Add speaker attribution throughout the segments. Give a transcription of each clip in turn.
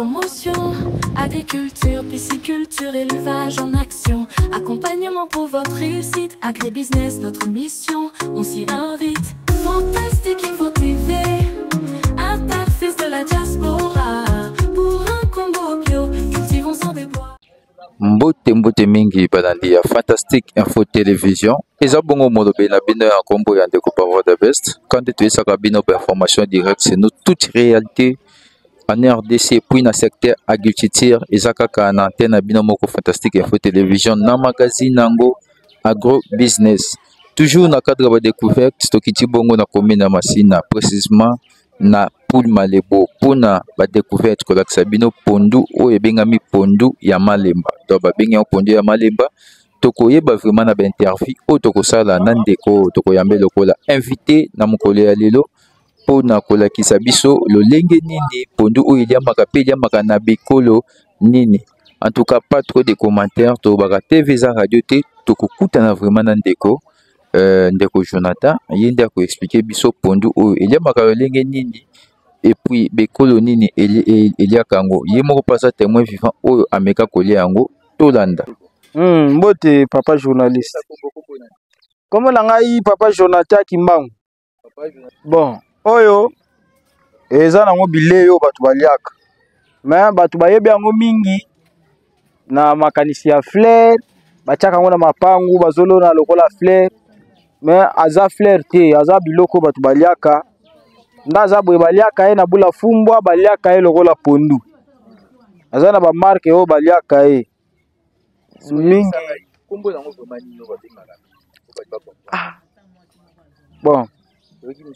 Speaker 1: Promotion, agriculture, pisciculture, élevage en action. Accompagnement pour votre réussite, agribusiness, notre mission, on s'y invite. Fantastique Info TV, interface de la diaspora. Pour un Congo bio, cultivons sans déboire.
Speaker 2: Mbote mbote mingi balandi ya Fantastique Info Television. Eza bongo molobi na bino ya nkombo ya ndeko Pavo the Best. Quand toyesaka bino ba information directe, c'est nous toute réalité en RDC puis na secteur agriculture eza kaka na antenne na bino moko Fantastique Info Television na magazine yango Agro Business. Toujours na cadre ya découverte tokiti bongo na commune ya Masina précisément na Poule Malebo mpona ba découverte kolakisa bino pondu oyo ebengami pondu ya Malemba. Donc babengi yango pondu ya Malemba. Tokoyeba vraiment na ba interview oyo tokosala na ndeko tokoyambe lokola invité na mokolo ya lelo mpona kolakisa biso lolenge nini pondu oyo eliamaka mpe eliamaka na bikolo nini. En tout cas, pas trop de commentaires, tolobaka TV eza radio te, tokokutana vraiment na ndeko ndeko Jonathan, ye nde akoexplike biso pondu oyo eliamaka lolenge nini et puis bekolo nini eliaka yango. Ye moko mpe aza témoin vivant oyo ameka kolia yango, tolanda.
Speaker 3: Mbote papa journaliste. Kombo na ngai papa Jonathan Kimbangu. Bon, oyo eza nango bilei oyo bato baliaka, mais bato bayebi yango mingi na makanisi ya fleur, batiaka yango na mapangu, bazolona lokola fleur, mais aza fleur te, aza biloko bato baliaka. Nda aza boye, baliaka ye na bula fumbwa, baliaka ye lokola pondu, aza na ba marque oyo baliaka ye mingi. Bon,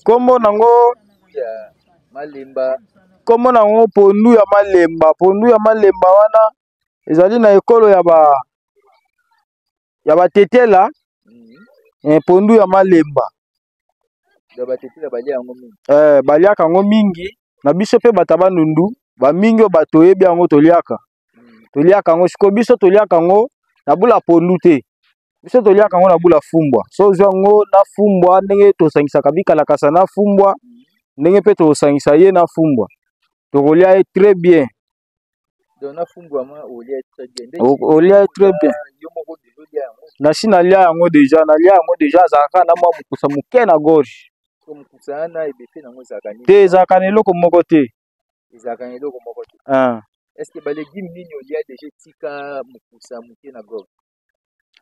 Speaker 3: kombo nango kombo nango pondu ya Malemba. Pondu ya Malemba wana ezali na ekolo ya ba ya batetela. Pondu ya Malemba baliaka yango mingi na biso mpe bato ya Bandundu bamingi oyo bato oyebi yango toliaka. Toliaka yango sikoyo, biso toliaka yango na bula pondu te, biso toliaka yango na bula fumbwa. So ozwa yango na fumbwa ndenge tosangisaka bikalakasa na fumbwa, ndenge mpe tosangisa ye na fumbwa, tokolia ye très bien. Olia ye très bien. Nasi nalia yango deja, nalia yango deja, azalaka na mwa mokusa moke na gorge te, ezalaka na eloko moko te.
Speaker 2: Ezalaka na eloko moko te. Est-ce que ba légumes nini olia deja etika mokusa moke na gorge?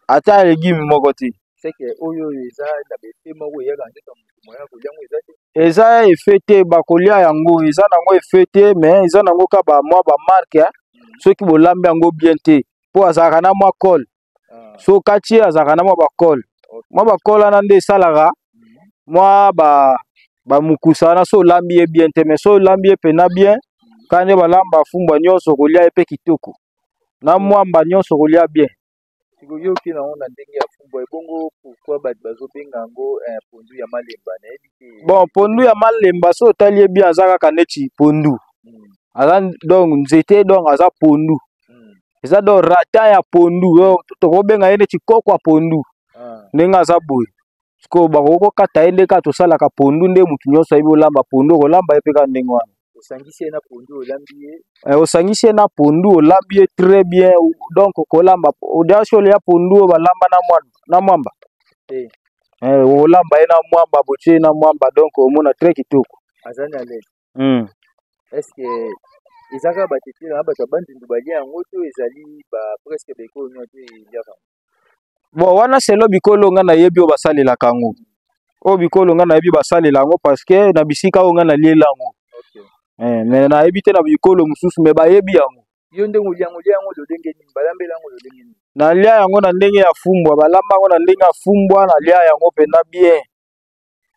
Speaker 3: Ata légume moko te.
Speaker 2: C'est que oyo oyo eza na ba effet moko eyaka nzoto ya motu, moya kolia yango eza te.
Speaker 3: Eza effet te, bakolia yango eza nango effet te, mais eza nango ka ba mwa ba marque soki bolambi yango bien te, po azalaka na mwa colle. So kati ye azalaka na mwa ba colle. Mwa ba colle wana nde esalaka mwa ba mukusa wana so olambi ye bien te, mais so olambi ye pena bien, kaka nde balamba fumbwa nyonso kolia ye mpe kitoko. Na mwamba nyonso kolia bien.
Speaker 2: Sikoyo oke nango na ndenge ya fumbwa, ebongo pourquoi bato bazobenga yango pondu ya Malemba? Nayebi te.
Speaker 3: Bon, pondu ya Malemba so otali ye bien aza kaka neti pondu. Aza donc nzete, donc aza pondu. Eza donc rata ya pondu, tokobenga ye neti koko ya pondu. Ndenge aza boye. Sikoyo bakoki kokata ye nde kaka tosalaka pondu, nde motu nyonso ayebi olamba pondu, okolamba ye mpe kaka ndenge wana.
Speaker 2: Osangisi ye na pondu olambi ye.
Speaker 3: Osangisi ye na pondu olambi ye très bien. Donc kolamba odeasi olia pondu oyo balamba na mwana na mwamba. Olamba ye na mwamba, botie ye na mwamba, donc omona très kitoko.
Speaker 2: Aza na l'aise. Est-ce que eza kaka batetela na bato ya Bandundu balia yango to ezali ba presque bekolo nyonso eliaka?
Speaker 3: Bon, wana selo bikolo nga nayebi oyo basalelaka yango. Oyo bikolo nga nayebi basalela yango parce que na bisika oyo nga naliela yango. Mais nayebi te na bikolo mosusu, mais bayebi yango.
Speaker 2: Yo ndenge olia yango, olia yango lolenge nini? Balambela yango lolenge nini?
Speaker 3: Nalia yango na ndenge ya fumbwa, balamba yango na ndenge ya fumbwa, nalia yango mpenza bien.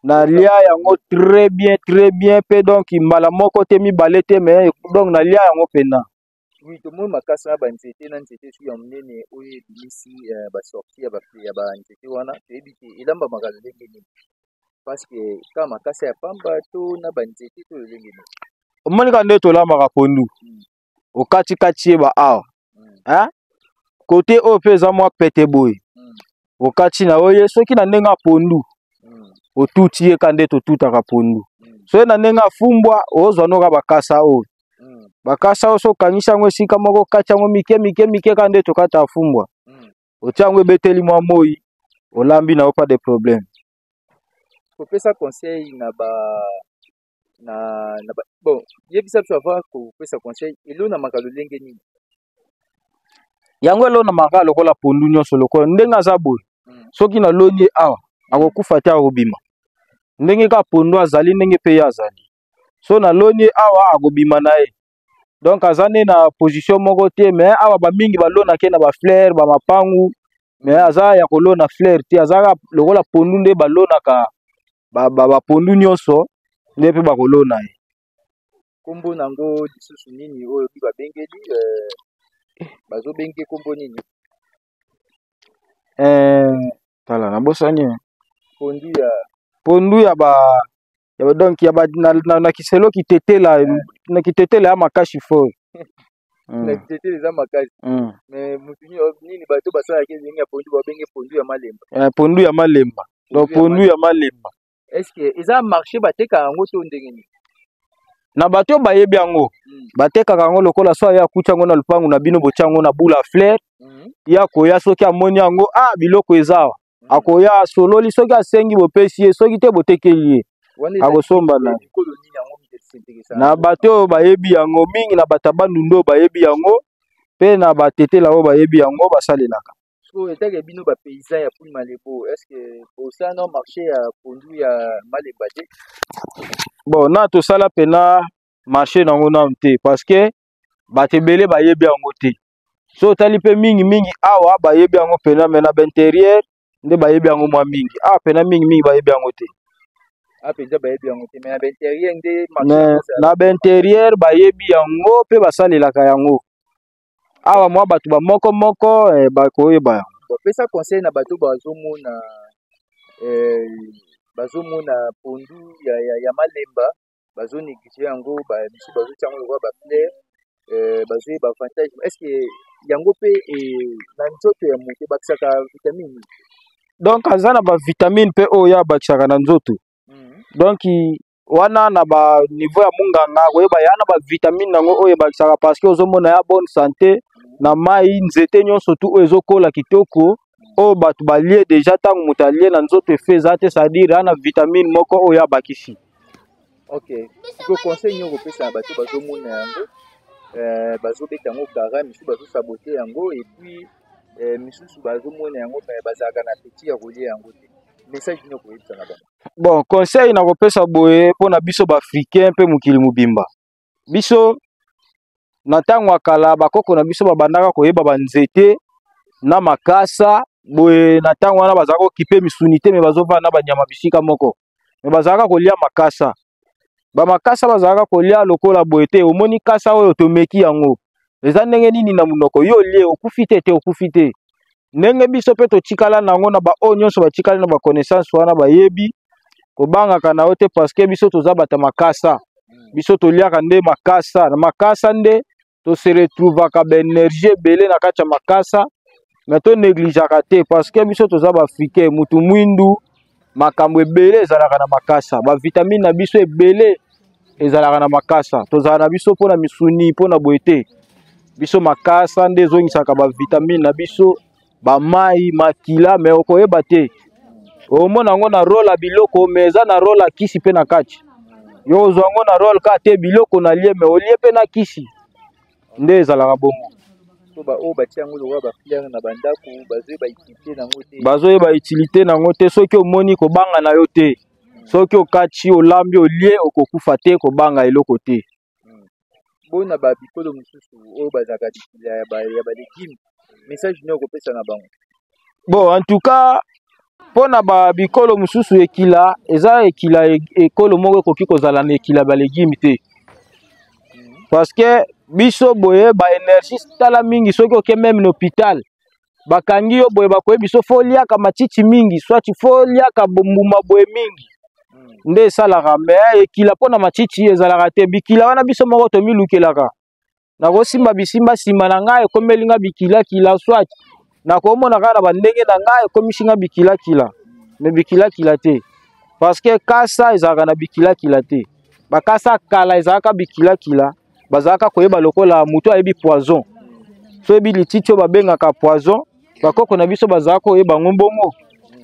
Speaker 3: Nalia yango très bien, très bien pe donc mbala moko te, mibale te, mais donc nalia yango mpenza.
Speaker 2: Oui, tomoni makasa ya ba nzete na nzete soki ya monene oyo ebimisi ba sortie ya ba ya ba nzete wana, toyebi te elambamaka lolenge nini, parce que kaka makasa ya pamba to na ba nzete to lolenge nini?
Speaker 3: Omoni kaka nde tolambaka pondu, okatikati ye ba awa, hein? Kote oyo mpe eza mwa pete boye, okati na oye soki na ndenge ya pondu, otuti ye ka nde totutaka pondu. Soki na ndenge ya fumbwa, ozwa noka bakasa oyo. Bakasa oyo soki okangisi yango esika moko, okati yango mike mike mike kaka nde tokata fumbwa. Otia yango ebeteli mwa moi, olambi na yo, pas de problème.
Speaker 2: Kopesa conseil na ba na, na ba, bon, yebisa biso avant kopesa conseil, elonamaka lolenge nini?
Speaker 3: Yango elonamaka lokola pondu nyonso, lokola ndenge aza boye. Soki naloni ye awa, akokufa te, akobima ndenge kaka pondu azali, ndenge mpe ye azali. So naloni ye awa, akobima na ye. Donc aza nde na position moko te, mais awa bamingi balonaki ye na bafleur, bamapangu, mais aza ya kolona fleur te. Aza kaka lokola pondu nde balonaka bapondu nyonso, nde mpe bakolona ye.
Speaker 2: Kombo nango lisusu nini oyo bi babengeli, bazobenge kombo nini?
Speaker 3: Tala, nabosani.
Speaker 2: Pondu ya
Speaker 3: Pondu ya ba ya ba donc ya ba na kiselo kitetela, na kitetela ya makasi fort.
Speaker 2: Na kitetela eza makasi. Mais mutu nini bato basalaki ndenge ya pondu, babenge pondu ya malemba.
Speaker 3: Pondu ya malemba. Donc pondu ya malemba.
Speaker 2: Est-ce que eza marché bateka yango to ndenge nini?
Speaker 3: Na bato oyo bayebi yango, batekaka yango lokola so aya akuti yango na lupangu na bino, botia yango na bula fleur. Ya koya, soki amoni yango, ah, biloko eza awa, akoya asololi, soki asengi bopesi ye, soki te botekeli ye, akosomba na
Speaker 2: bikolo nini yango mitesentekesa?
Speaker 3: Na bato oyo bayebi yango mingi, na bato ya Bandundu oyo bayebi yango, mpe na batetela oyo bayebi yango, basalelaka.
Speaker 2: So etake bino ba paysan ya Poul Malebo, est-ce que bosala na marché ya pondu ya malemba te?
Speaker 3: Bon, na tosala pena marché nango nanu te, parce que bato ebele bayebi yango te. So otali mpe mingimingi awa bayebi yango pena, mais na bainterieur nde bayebi yango mwa mingi. Awa pena mingimingi bayebi yango te.
Speaker 2: Ah, mpenza bayebi yango te, mais na bainterieur nde
Speaker 3: marché yango ezala. Na bainterieur bayebi yango mpe basalelaka yango. Awa mwa bato bamoko moko bakoyeba yango.
Speaker 2: Bapesa conseil na bato bazomona pondu ya malemba, bazonéglige yango, misusu bazotia yango lokola bafleur, bazoyeba avantage. Est ce que yango mpe na nzoto ya moto ebakisaka vitamine nini?
Speaker 3: Donc aza na bavitamine mpe oyo abakisaka na nzoto. Donc wana na ba niveau ya munganga koyeba ya na ba vitamine nango oyo ebakisaka, parce que ozomona ya bonne santé na mai, nzete nyonso tu oyo ezokola kitoko, oyo bato balie déjà, ntango moto alie na nzoto efe eza te, c'est-à-dire ya na vitamine moko oyo abakisi.
Speaker 2: Ok, sikoyo conseil nini okopesa na bato bazomona yango, bazobeta yango kara, misusu bazosabote yango, et puis misusu bazomona yango mais bazalaka na appétit ya kolia yango te? Message nini okoyebisa na bango?
Speaker 3: Bon, conseil nakopesa boye mpona biso baafricain mpe mokili mobimba: biso na ntango ya kala, bakoko na biso babandaka koyeba banzete na makasa boye. Na ntango wana bazalaka kokipe misuni te, mais bazovanda na banyama bisika moko, mais bazalaka kolia makasa. Bamakasa bazalaka kolia lokola boye te. Omoni kasa oyo tomeki yango eza ndenge nini na monoko, yo olie, okufi te? Te, okufi te. Ndenge biso mpe totikala nango na baoyo nyonso batikali na baconnaissance wana, bayebi kobangaka na yo te, parce que biso toza bato ya makasa. Biso toliaka nde makasa. Na makasa nde tose retrouvaka baénergie ebele na kati ya makasa, mais tonégligeaka te, parce que biso toza baafricain, mutu mwindu, makambo ebele ezalaka na makasa, bavitamine na biso ebele ezalaka na makasa. Tozala na biso mpona misuni, mpona boye te. Biso makasa nde ezongisaka bavitamine na biso, bamai, makila, mais okoyeba te. Omona yango na role ya biloko, mais eza na role ya kisi mpe na kati. Yo ozwa yango na role kaka te biloko na lie, mais olie mpe na kisi, nde ezalaka bongo.
Speaker 2: So baoyo batia yango lokola bafleur na bandako bazoyeba utilité nango te.
Speaker 3: Bazoyeba utilité nango te. Soki omoni, kobanga na yo te. Soki okati, olambi, olie, okokufa te, kobanga eloko te.
Speaker 2: Bona babikolo mosusu oyo bazalaka bikila ya balégume, message nini okopesa na bango?
Speaker 3: Bon, en tout cas mpona babikolo mosusu, ekila eza ekila. Ekolo moko ekoki kozala na ekila balégume te, parce que biso boye baénergie tala mingi. Soki oke même na hôpital, bakangi yo boye, bakoyebi biso faut oliaka matiti mingi, soit faut oliaka mbuma boye mingi, nde esalaka. Mais ekila mpona matiti ezalaka te. Bikila wana biso moko tomilukelaka. Nakosimba bisimba nsima na ngai, ekomeli nga bikilakila, soit nakomona kaka na bandenge na ngai ekomisi nga bikilakila, mais bikilakila te, parce que kasa ezalaka na bikilakila te. Bakasa kala ezalaka bikilakila. Bazalaka koyeba lokola moto ayebi poison. So oyebi lititi oyo babengaka poison, bakoko na biso bazalaka koyeba yango bongo.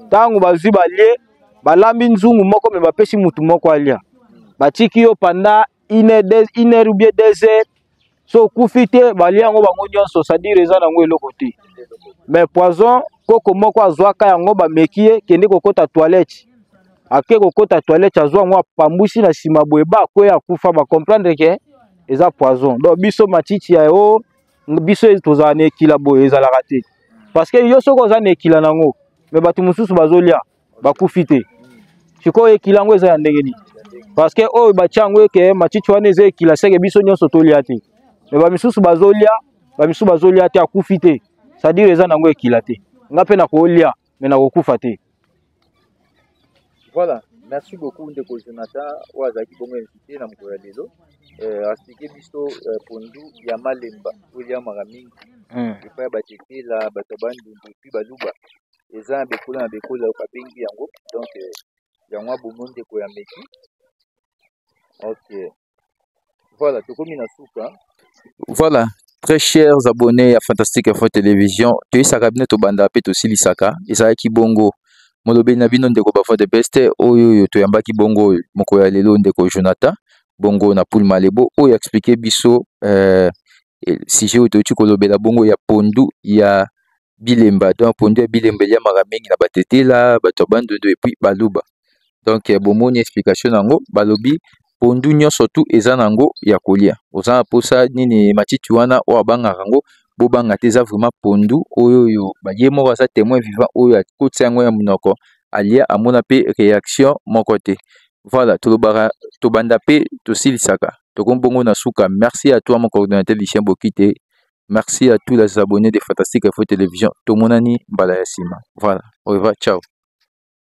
Speaker 3: Ntango bazwi balie, balambi nzungu moko me bapesi motu moko alia, batiki yo pendant une heure, deux, une heure ou bien 2 heures, so okufi te, balia yango bango nyonso, c'est-à-dire eza nango eloko te. Mais poison, koko moko azwaka yango, bameki ye, kende kokota toilette, ake kokota toilette, azwa yango, apambusi na nsima boye, ba akweya, akufa, bacomprendre ke eza poison. Donc biso matiti ya o biso tozala na ekila boye ezalaka te, parce que yo soki oza na ekila nango, me bato mosusu bazolia, bakufi te. Sikoyo ekila yango eza ya ndenge nini? Parce que oyo batia yango eke matiti wana eza ekila, seke biso nyonso tolia te, me bamisusu bazolia, bamisusu bazolia te, akufi te, c'est-à-dire eza nango ekila te. Nga mpe nakolia, me nakokufa te.
Speaker 2: Voilà, merci beaucoup ndeko Jonathan oyo azalaki bongo invité na mokolo ya lelo. Expliquer biso pondu ya malemba oyo eliamaka mingi epai ya batetela, bato ya Bandundu, puis baluba. Eza na bekolo na bekolo babengi yango. Donc yango abongo ndeko ya meki. Ok, voilà, tokomi na suka. Voilà, très chers abonnés ya Fantastique Info Télévision, toyesaka bino, tobanda mpe tosilisaka. Ezalaki bongo molobeli na bino, ndeko Bavo de Best. Oyo oyo toyambaki bongo mokolo ya lelo, ndeko Jonathan bongo na Poul Malebo, oyo expliquer biso sujet oyo toyoti kolobela bongo ya pondu ya bilemba. Donc pondu ya bilemba eliamaka mingi na batetela, bato ya Bandundu et puis baluba. Donc bomoni explication nango, balobi pondu nyonso tu eza nango ya kolia. Oza na posa nini, matiti wana oyo abangaka yango, bobanga te, eza vraiment pondu oyo oyo ye moko aza témoin vivant, oyo akotisa yango ya monoko, alia, amona mpe réaction moko te. Voilà, tolobaka, tobanda mpe tosilisaka, tokomi bongo na suka. Merci à toi mon coordonnateur Lucien Bokite, merci à tous les abonnés de Fantastique Info Télévision. Tomonani mbala ya nsima. Voilà, au revoir, ciao.